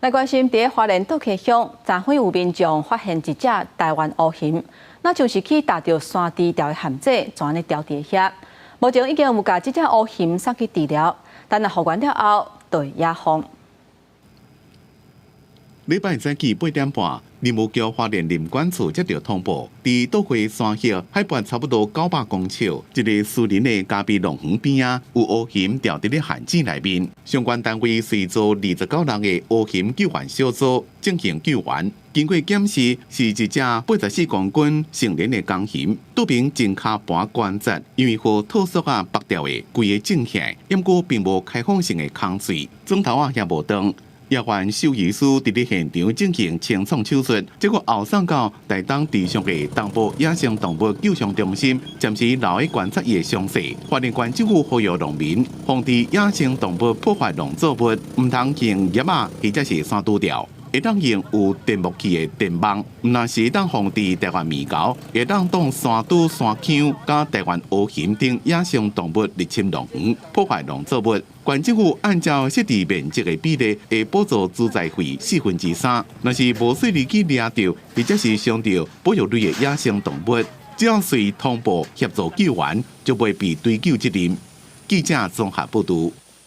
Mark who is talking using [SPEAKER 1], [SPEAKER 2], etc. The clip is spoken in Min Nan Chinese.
[SPEAKER 1] 來關心，佇花蓮桌溪鄉，昨昏有民眾發現一隻台灣烏熊，若像是去踏著山豬牢的陷阱，就按呢牢佇遐。目前已經有共這隻烏熊送去治療，等若復原了後，就會野放。
[SPEAKER 2] 禮拜早起8點半，林務局花蓮林管處接到通報，佇桌溪山歇海拔差不多900公尺，一个私人的咖啡農園邊仔有烏熊牢佇咧陷阱內面。相關單位隨組29人的烏熊救援小組進行救援。經過檢視，是一隻84公斤成年的公熊，肚邊前跤盤關節因為予套索仔縛牢的，規个腫起來，毋過並無開放性的空喙，總頭仔也無斷。野原獸醫師佇咧現場進行清創手術，結果後送到台東池上的東部野生動物救傷中心，暫時留佇觀察伊的傷勢。花蓮縣政府呼籲農民，防止野生動物破壞農作物，毋通用葉仔或者是山豬吊，會當用有電木器的電網，毋但是會當防治台灣獼猴，會當擋山豬、山羌、佮台灣烏熊等野生動物入侵農園，破壞農作物。縣政府按照設置面積的比例，會補助資材費3/4。若是無細膩去掠著，或者是傷著保育類的野生動物，只要隨通報協助救援，就袂被追究責任。記者綜合報導。